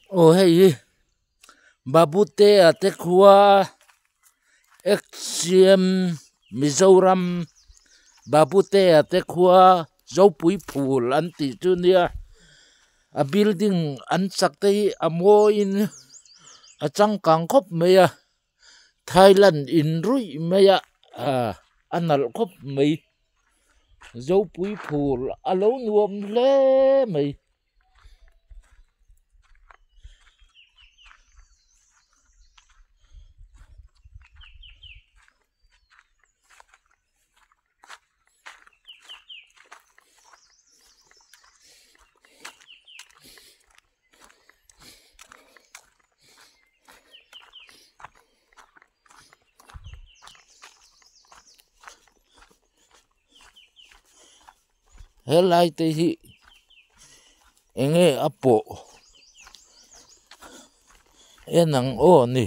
Aw hei hi Babutea te khua X_C_M Mizoram Babutea te khua Zopui phul an tih chu nia a building an sak te hi a mawiin a changkang khawp mai a Thailand in ruih mai a ah a nalh khawp mai Zopui phul a lo nuam hle mai. Helai te hi eng nge a pawh en ang aw ni.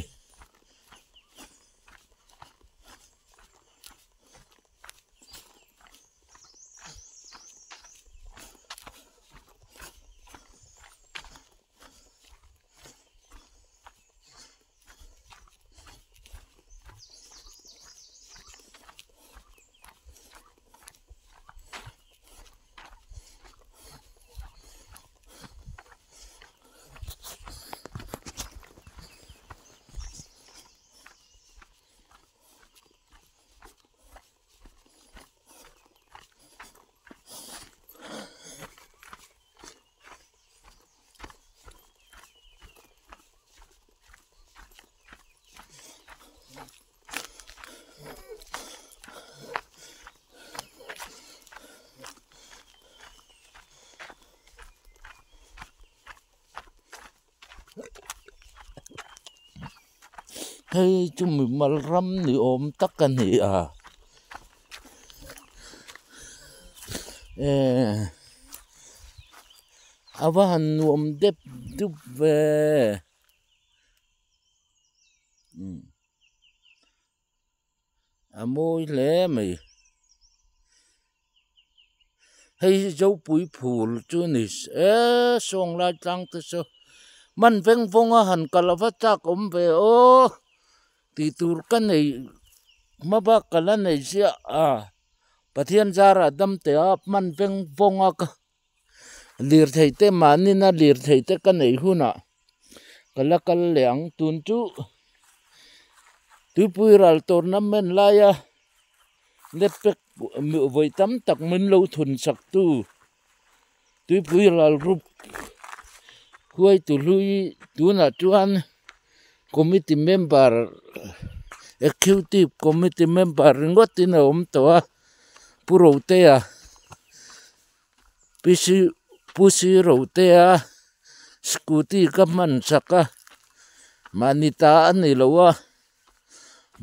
Hei chu mimal ram ni awm tak a ni a eh a va han nuam dep dup ve a mawi hle mai hei hi zopui phul chu a ni eee sawng lai tlang te saw hman veng vawng a han kal ava chak awm ve aw tih tur ka nei hma bak ka la nei ziah a Pathian zarah dam teh a hman veng vawng a ka lirthei te mahni na lirthei te ka neih hunah ka la kal leh ang tun chu tuipui ral tournament laia netpack vawi tam tak min lo thun sak tu tuipui ral rup huai tu hlui tunah chuan committee member executive committee member ringawt in a awm tawh a pu Rotea Pu Sirotea scooty ka hman chak a mahni ta a ni lo a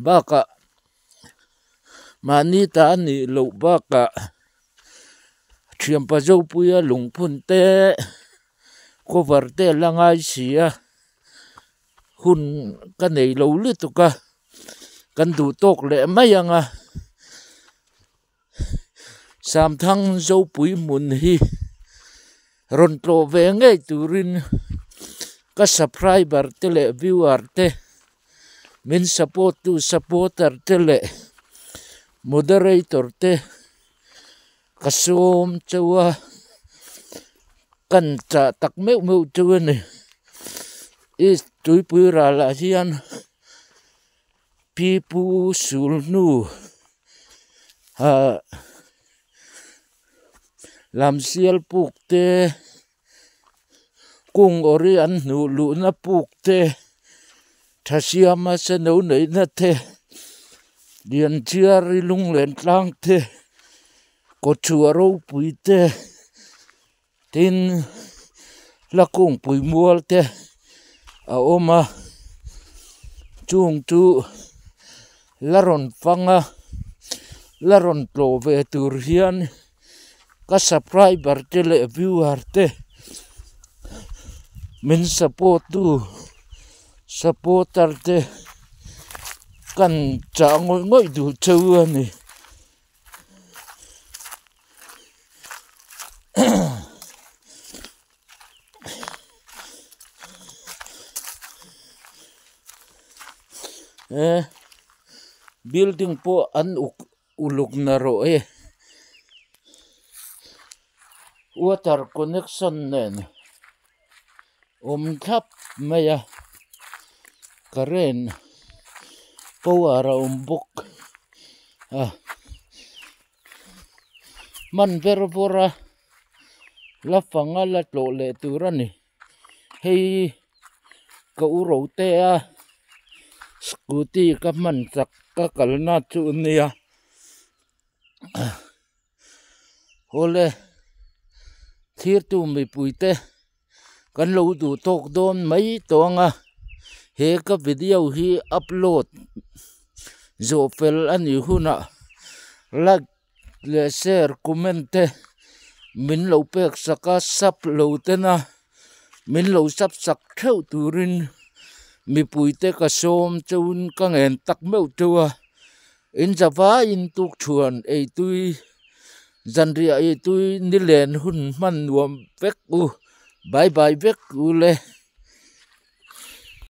bakah mahni ta a nih loh bakah thianpa Zopuia lungphun te cover te a la ngai si a hun ka nei lo lutuk a kan duh tawk leh mai ang a. Samthang Zopui hmun hi rawn tlawh ve ngei turin ka subscriber te leh viewer te min support tu supporter te leh moderator te ka sawm chauh a kan chah tak meuh meuh chu a ni east tuipui ralah hian. Pi Pu Sulhnu ah Lamsial puk te kung awri an hnuh luhna puk te Thasiama seno neihna te Lianchiari lunglen tlang te Kawchhuah ropui te tin hla kungpui mual te a awm a chung chu la rawn fang a la rawn tlawh ve tur hian ka subscriber te leh viewer te min support tu supporter te kan chah ngawih ngawih duh cheu a ni. Eh building pawh an uk uluk narawh e water connection nen awm thlap mai a current power a awm bawk a hman ber bawr a la fang a la tlawh leh tur a ni hei ka u ro te a scooty ka hman chak ka kalna chu a nia awle thirtu mipui te kan lo duh tawk dawn mai tawh ang a he ka video hi upload zawh fel a nih hunah like leh share comment te min lo pek sak a sub lo tena min lo sub sak theuh turin mipui te ka sawm chauhin ka ngen tak meuh teuh a in zavaiin tukthuan eitui zanriah eitui nilen hun hman nuam vek u bye bye vek u le.